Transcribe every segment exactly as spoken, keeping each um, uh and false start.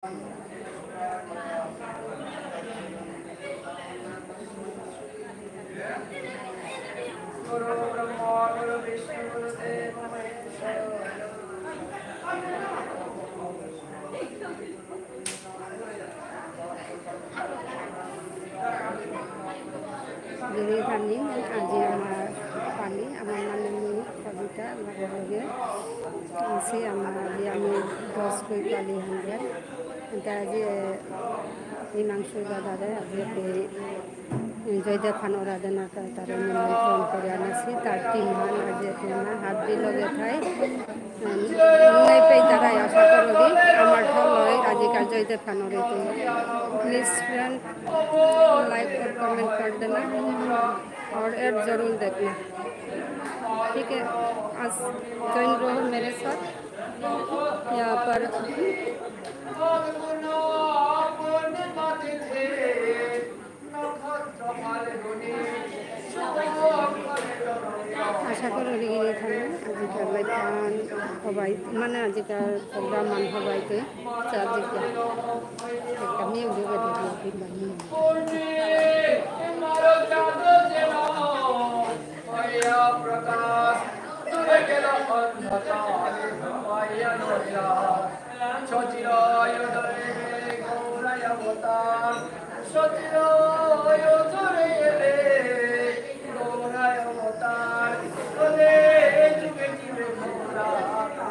গিরি পানি, আজি আমার পানি, আমার মানে মি কবিতা, আমার লগে। আসি আমার আজি আমি দশ কই পালি হান্ড্রেড। এটা আজি, এ, হিমাংশু দাদারে আজি এই জয়দেব খান ওরা দেনা তা-, তারে নিমন্ত্রণ করে আনেছি। তার টিম হান আজি এখানে হাত দি লগে থাই। উম, নুয়ে পেই তারাই আশা করো কি আমার ঠার লগে আজিকার জয়দেব খান ওরে তো। Please friend, like और comment कर देना और ad जरूर देखना। ठीक है, आज join रहो मेरे साथ यहाँ पर। আশা করি গিরি থানে আজিকার লাইফ আন হবাই, মানে আজিকার প্রোগ্রাম আন হবাইতে চার দিকে একটা মিউ দিবে দেখি কিংবা মিউ।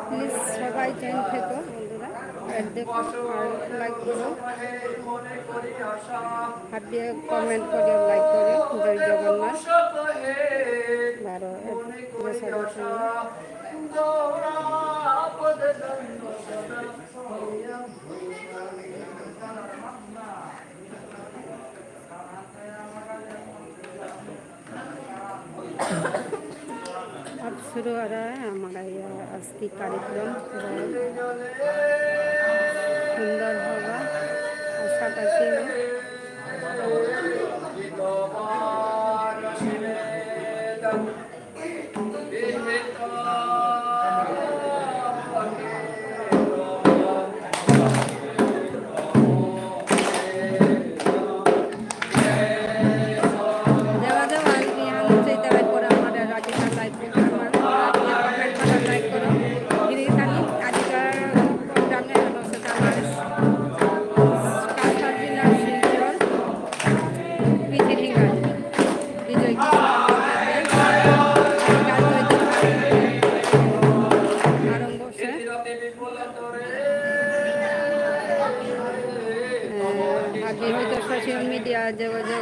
Please সবাই জয়েন থেকো বন্ধুরা, অ্যাড দেখো আর লাইক করো, হাত দিয়ে কমেন্ট করো, লাইক করো। জয় জগন্নাথ। বারো, এ, দশ হাজার। अब शुरू हो रहा है हमारा यह आज की कार्यक्रम। पूरा सुंदर होगा, आशा करती हूँ। আহ, আজি হয়তো সোশ্যাল মিডিয়া যে, যে,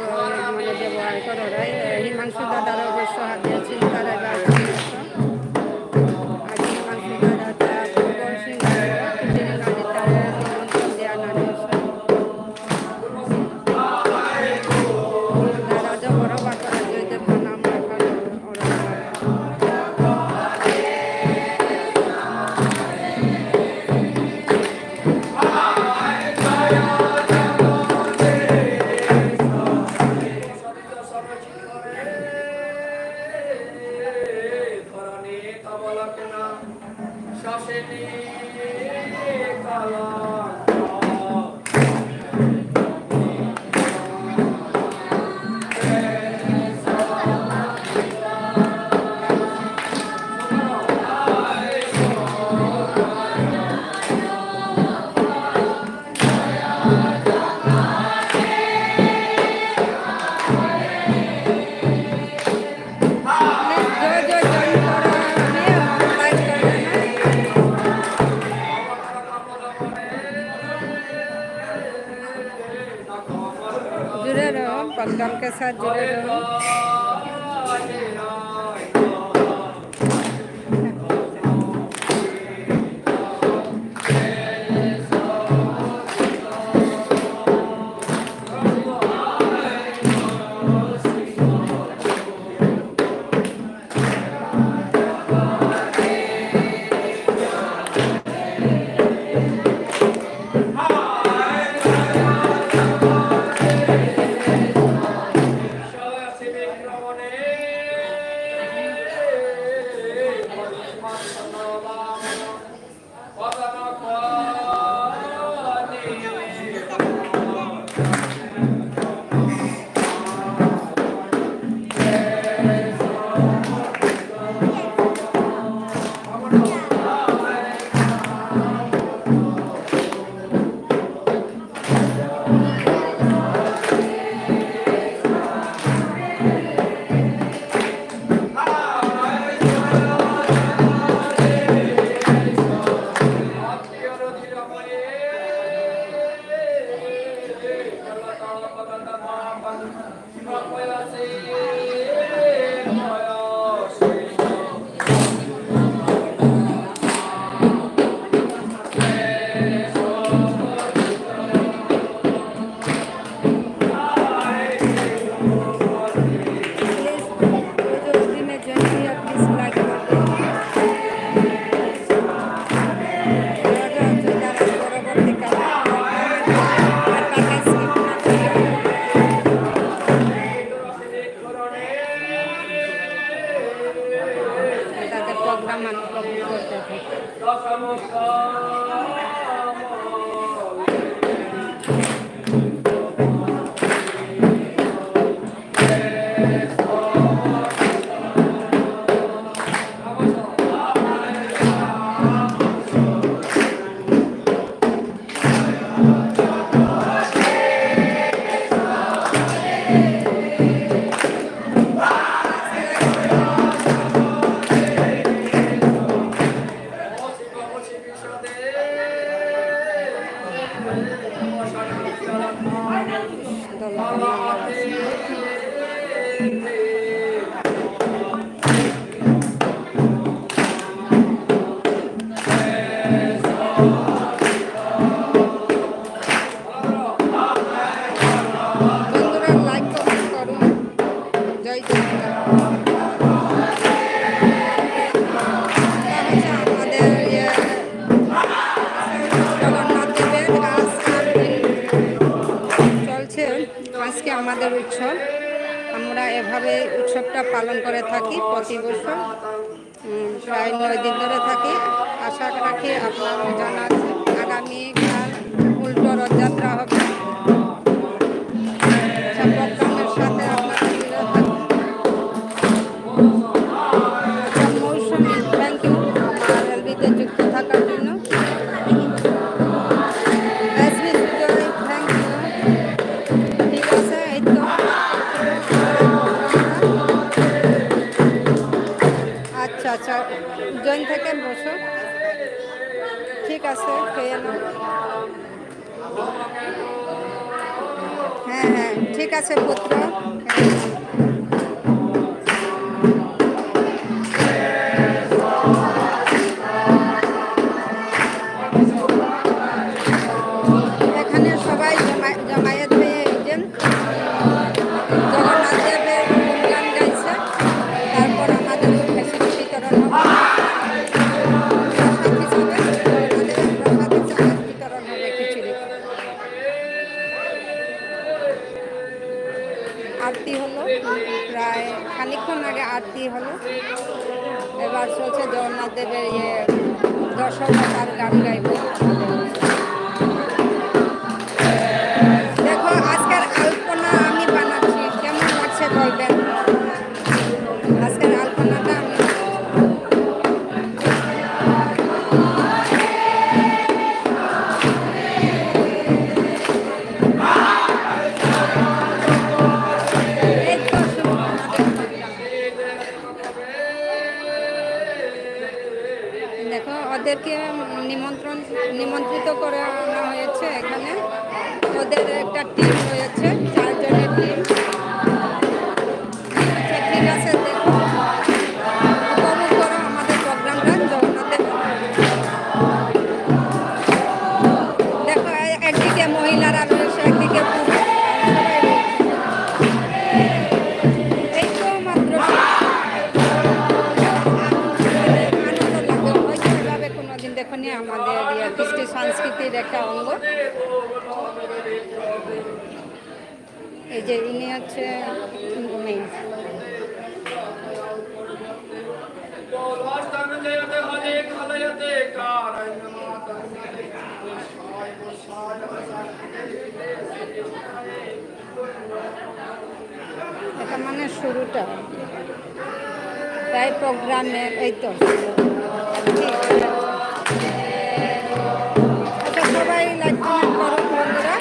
মানে ব্যবহার করো, রাই? হিমাংশু দাদার অবশ্য হাতে চিন্তা রাখা। আজি হিমাংশু দাদা, তা পূর্ব সিংহ, পৃথিবী নারী তারা নিমন্ত্রণ দেয়া না দিয়েছে। দাদা যে বড় বাচ্চা, যে, যে নাম রাখা, ওরা जुड़े रहो, प्रोग्राम के साथ जुड़े रहो। Please, जो भी मैं join किया, please like कर दो। जो, जो, जो যারা পরবর্তীকালে আর বাকি skip না করে। তাদের program আনন্দ করতে থাকি। বন্ধুরা, like, comment করুন। জয় জগন্নাথ। এটা হচ্ছে আমাদের, ইয়ে, জগন্নাথ দেবের রাস আট দিন চলছে। আজকে আমাদের উৎসব, আমরা এভাবে উৎসবটা পালন করে থাকি প্রতি বছর। উম, প্রায় নয় দিন ধরে থাকি। আশা রাখি আপনারা জানান, আগামীকাল উল্টো রথযাত্রা হবে। সব ভক্তদের সাথে আপনারা বিরত থাকুন। আচ্ছা, মৌসুমী, thank you আমার এলবিতে যুক্ত থাকার জন্য। এসবি সুজয়, thank you। ঠিক আছে, এই তো। আচ্ছা, আচ্ছা, জয়েন থেকে বসো। ঠিক আছে, খেয়ে নাও। হ্যাঁ, হ্যাঁ, ঠিক আছে, পুত্র। এখানে সবাই জমা-, জমায়েত হয়ে এই যে জগন্নাথ দেবের গুণগান গাইছে। তারপর আমাদেরও খেচুড়ি বিতরণ হবে। প্রসাদ হিসাবে, জগন্নাথ দেবের প্রসাদ হিসাবে বিতরণ হবে খিচুড়ি। আরতি হলো, প্রায় খানিকক্ষণ আগে আরতি হলো। এবার চলছে জগন্নাথ দেবের ইয়ে দশাবতার গান গাইব। দেখো, আজকের আলপনা আমি বানাচ্ছি, কেমন লাগছে বলবেন। আজকের আলপনাটা আমি এই তো শুরু আমাদের program। দেখো, ওদেরকে নিমন্ত্রণ, নিমন্ত্রিত করে আনা হয়েছে এখানে। ওদের একটা টিম রয়েছে, চারজনের টিম। আচ্ছা, ঠিক আছে, দেখো, উপভোগ করো আমাদের প্রোগ্রামটা, জগন্নাথ দেব। দেখো, এ-, একদিকে মহিলারা রয়েছে, একদিকে পুরুষ, সবাই রয়েছে। এই তো মাত্র আনন্দ লাগে, হয়তো এভাবে কোনোদিন দেখো নি আমাদের ইয়ে কৃষ্টি সংস্কৃতির একটা অঙ্গ। এই যে ইনি হচ্ছে মেইন। এটা মানে শুরুটা। তাই প্রোগ্রামে এই তো। আচ্ছা, সবাই লাইক কমেন্ট করো বন্ধুরা।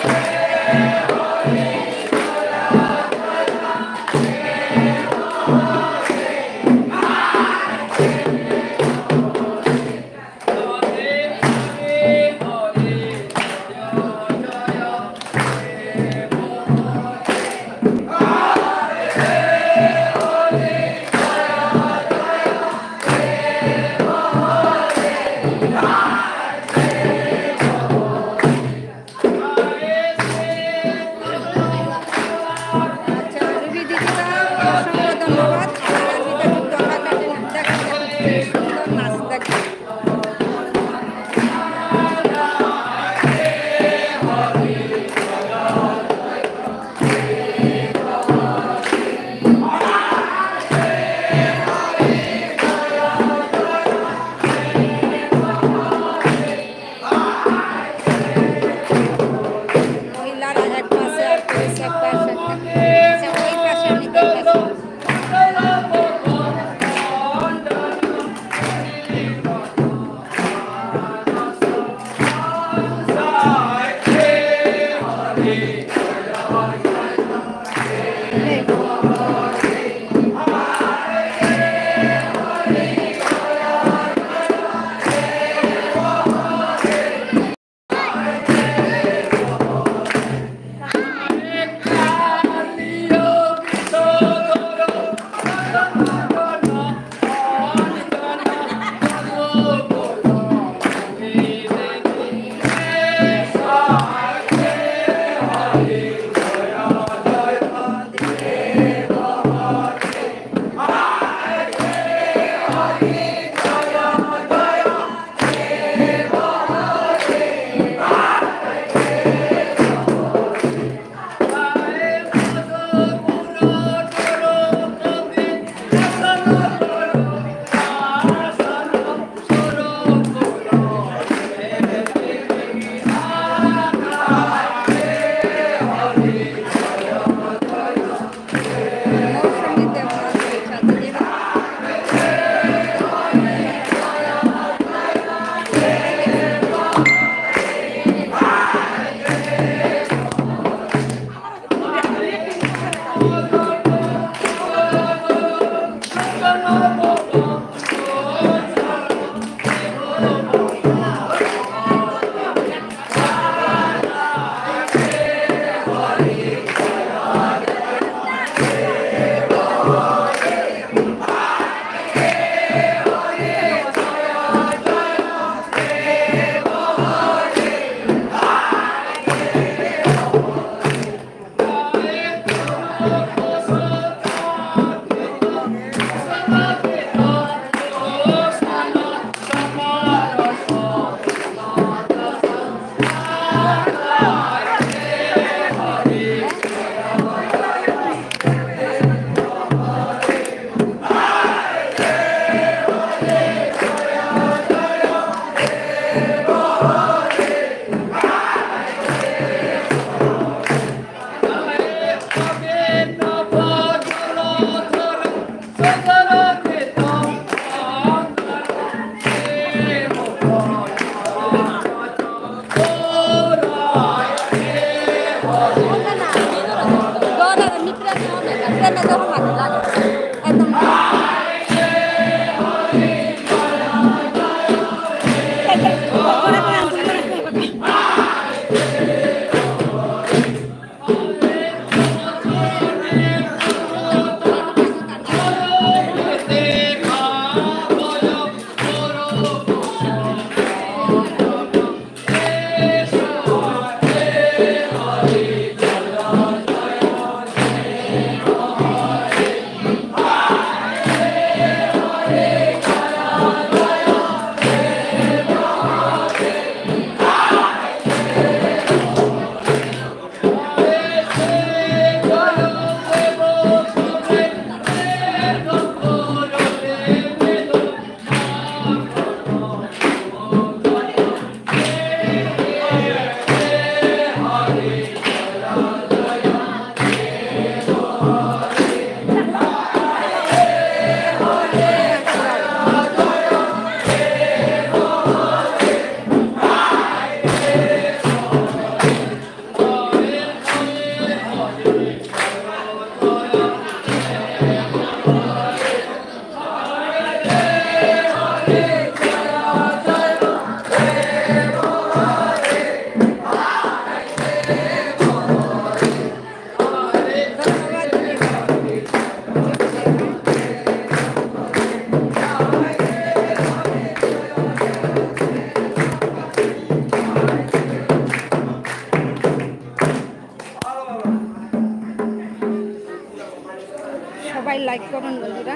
সবাই লাইক করুন বন্ধুরা,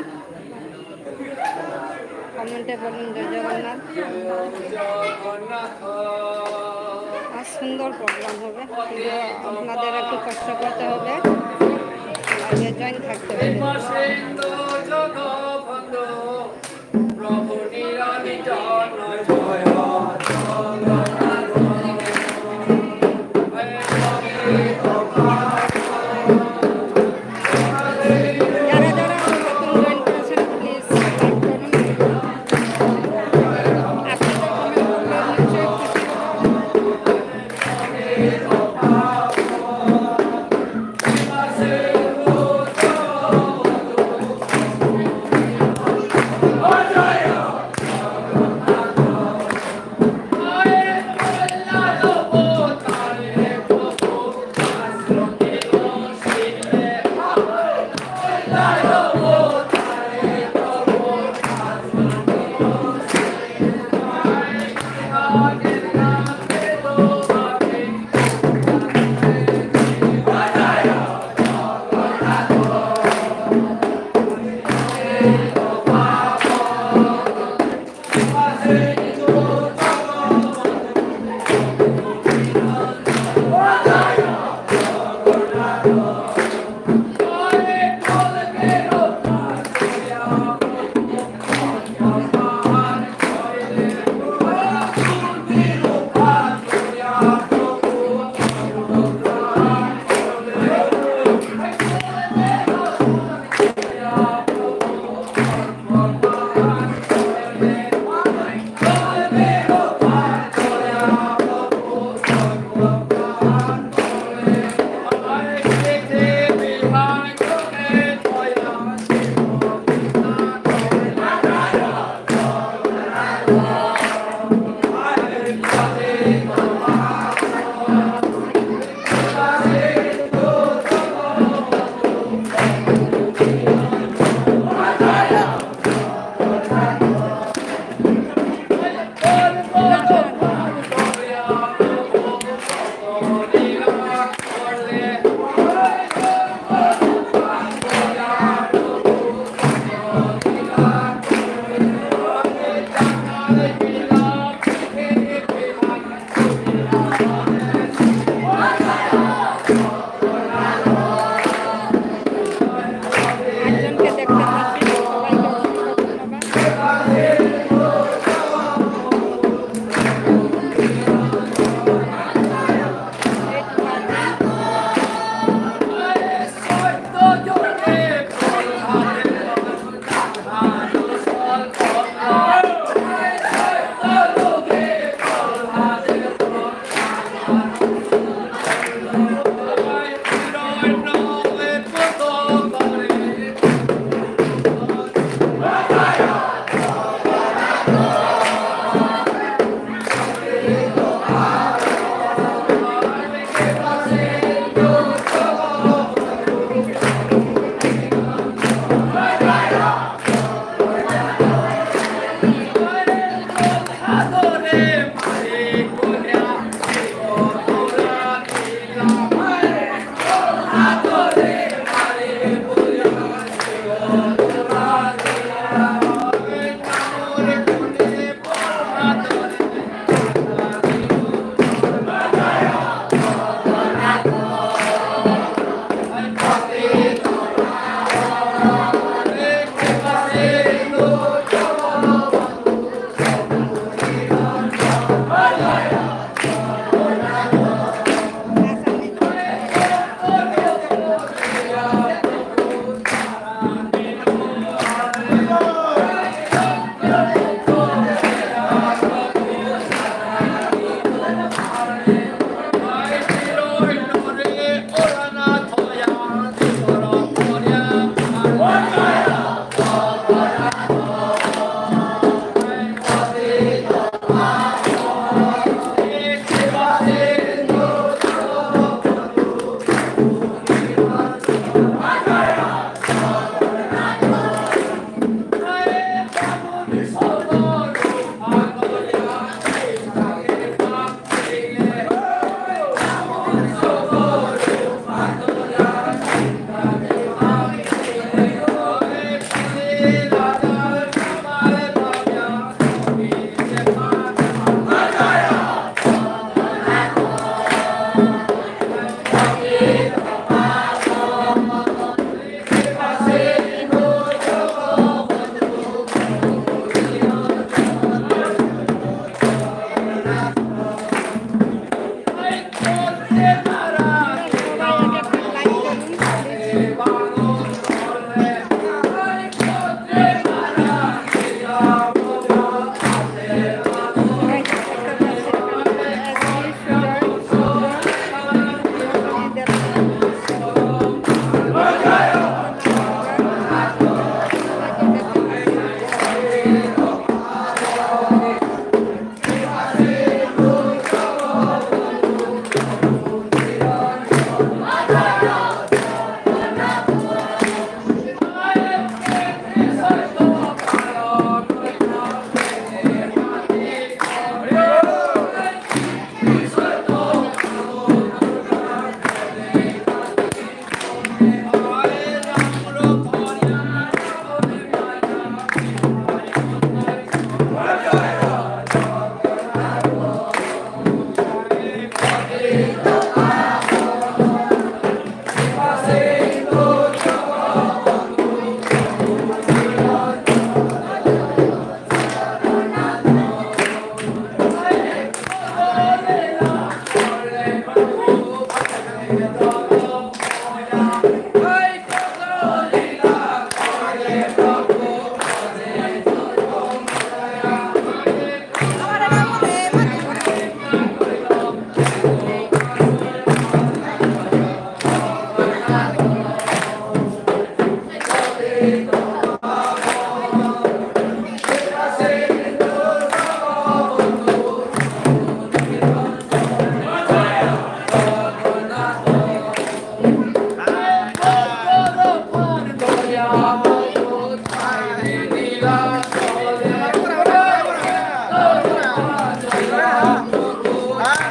কমেন্টে বলুন জয় জগন্নাথ। আর সুন্দর প্রোগ্রাম হবে, কিন্তু আপনাদের একটু কষ্ট করতে হবে, লাইভে জয়েন থাকতে হবে।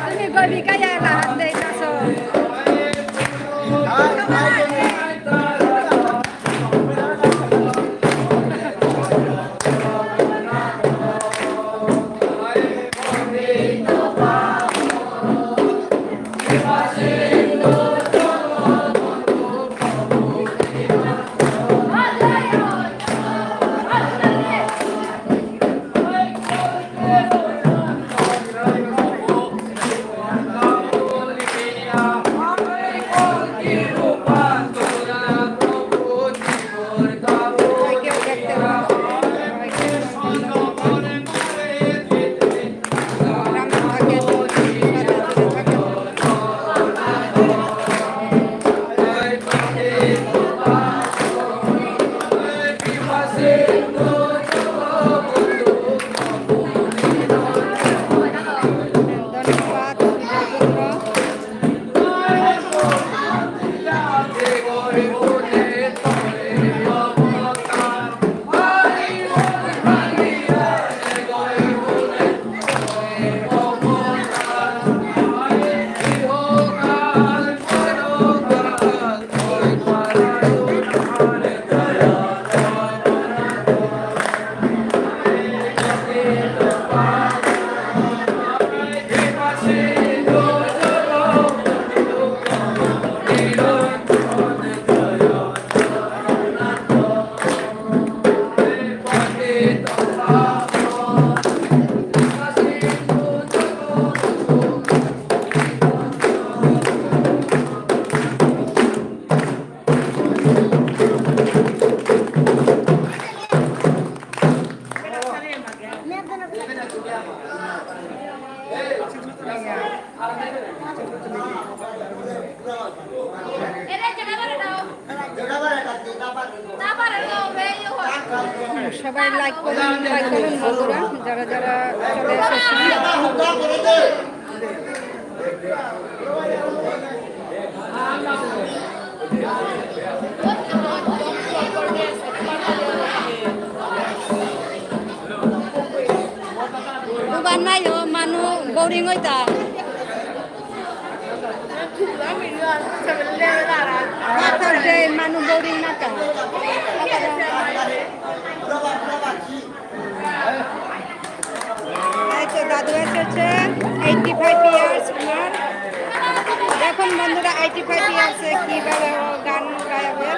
তুমি গলি কায়া লাহান দেই কাছো। সবাই লাইক করুন, লাইক করুন বন্ধুরা, যারা যারা চলে এসেছেন। উবান নাই ও মানু boring হইতা। Saturday মানু boring না তা। এই তো দাদু এসেছে, এইটি ফাইভ ইয়ার্স আমার। দেখুন বন্ধুরা, এইটি ফাইভ ইয়ার্সে কিভাবে ও গান গাইবে।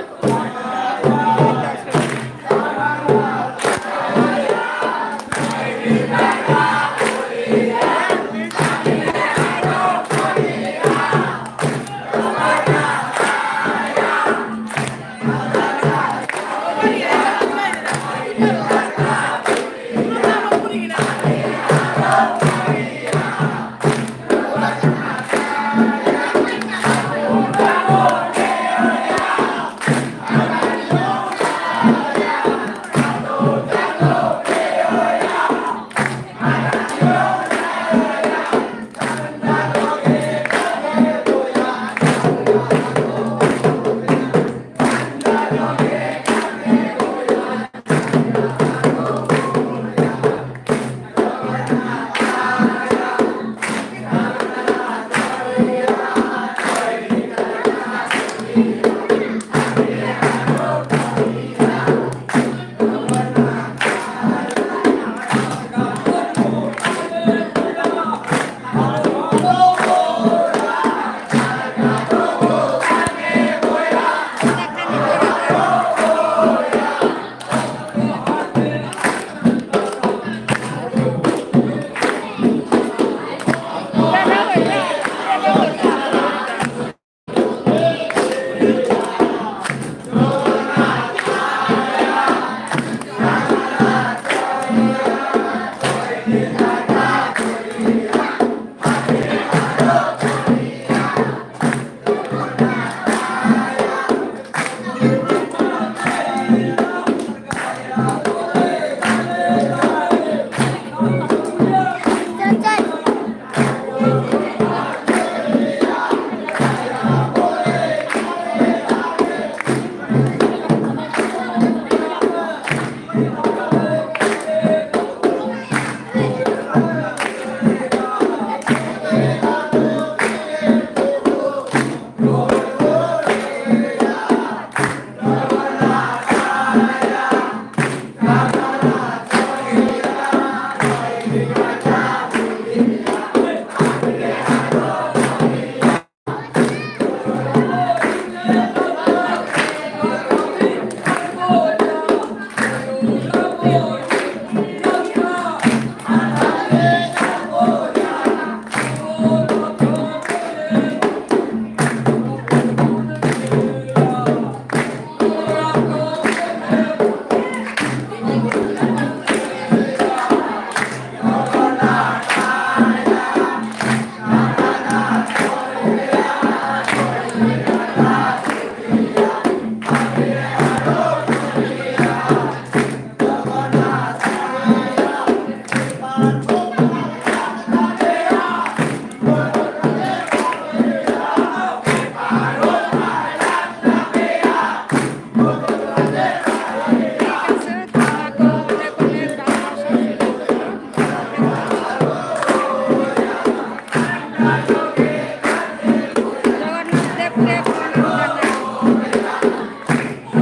জগন্নাথ দেবকে প্রণাম জানাই।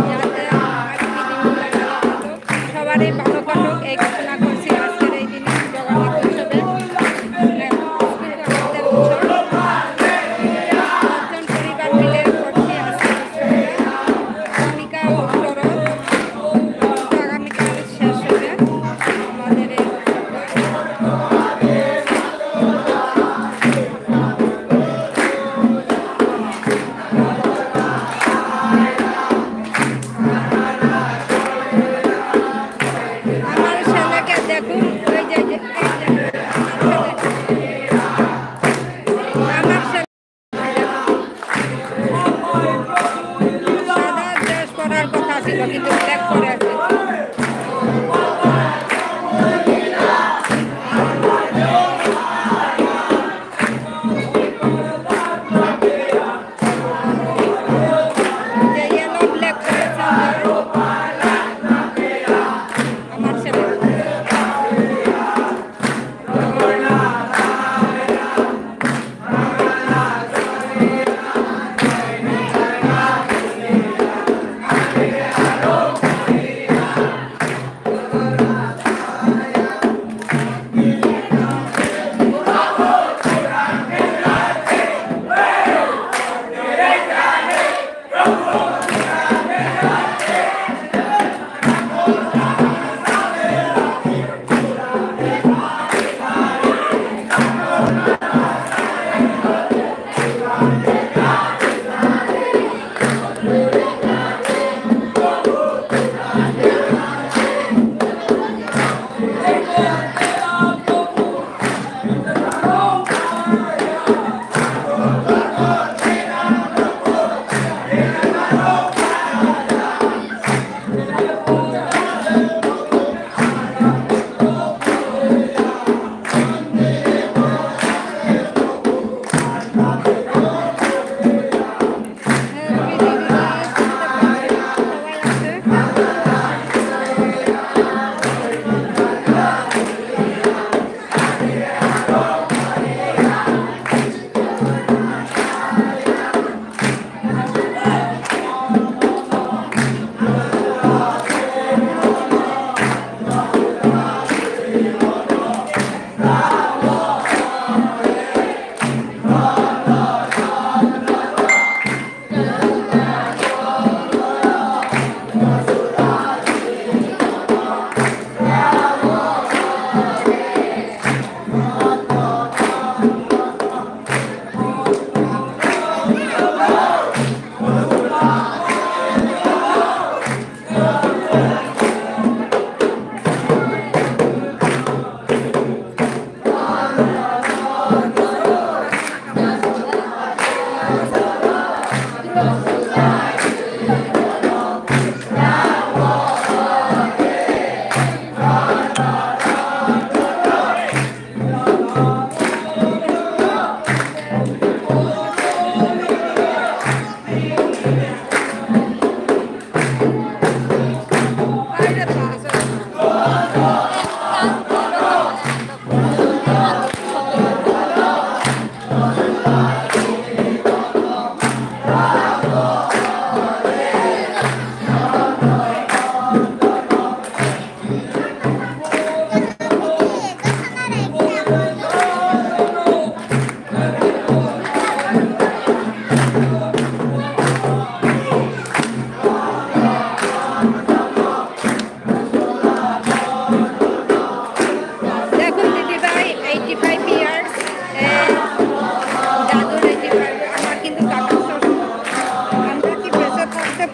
যাতে আমার পৃথিবীটা ভালো থাকুক, সবারই ভালো কাটুক, এই কামনা করছি আজকের এই দিনে জগন্নাথ উৎসবে। পাঁচজন পরিবার মিলে করছি আজকের উৎসবটা। আগামীকাল উত্তরণ, আগামীকাল শেষ হবে আমাদের এই উৎসবটা। আমার ছেলেকে দেখুন, ওই যে, যে, এই যে, আমার ছেলে। আমার ছেলে। সাদা dress পরার কথা ছিল, কিন্তু black পরে আছে। যে yellow black পরে আছে, আমার ছেলে।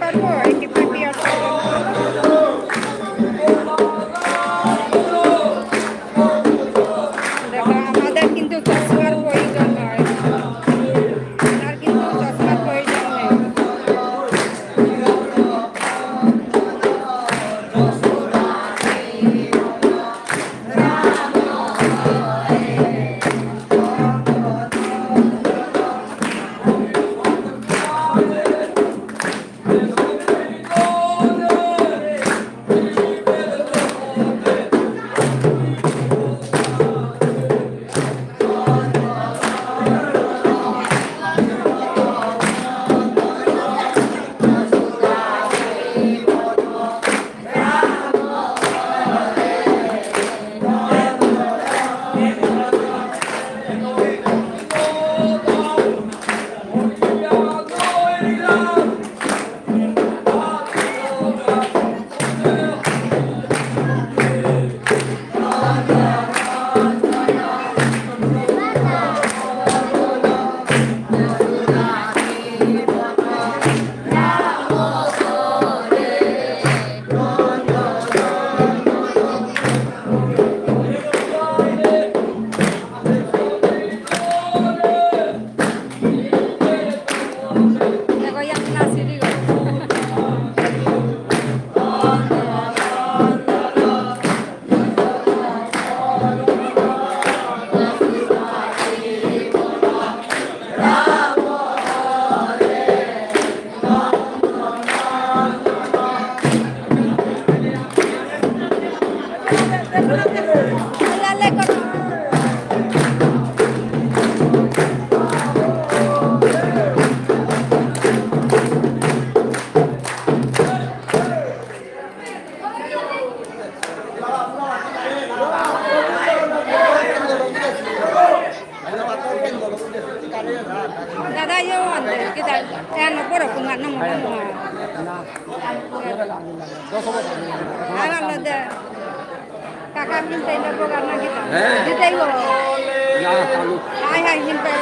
তারপর এটি prepare করে। দেখো, আমাদের কিন্তু চশমার প্রয়োজন হয়। আমার কিন্তু চশমার প্রয়োজন নেই। দাদা, ইয়ে আনতে, কি তাই? এ আনো, পরে কোন আনো, মনে হয়। আর আনলো দে। কাকা, কিনতে এটা বোগার না কি তাই? হ্যাঁ। দিতেই বলো। না, আলু। হাই, হাই, কিনতে।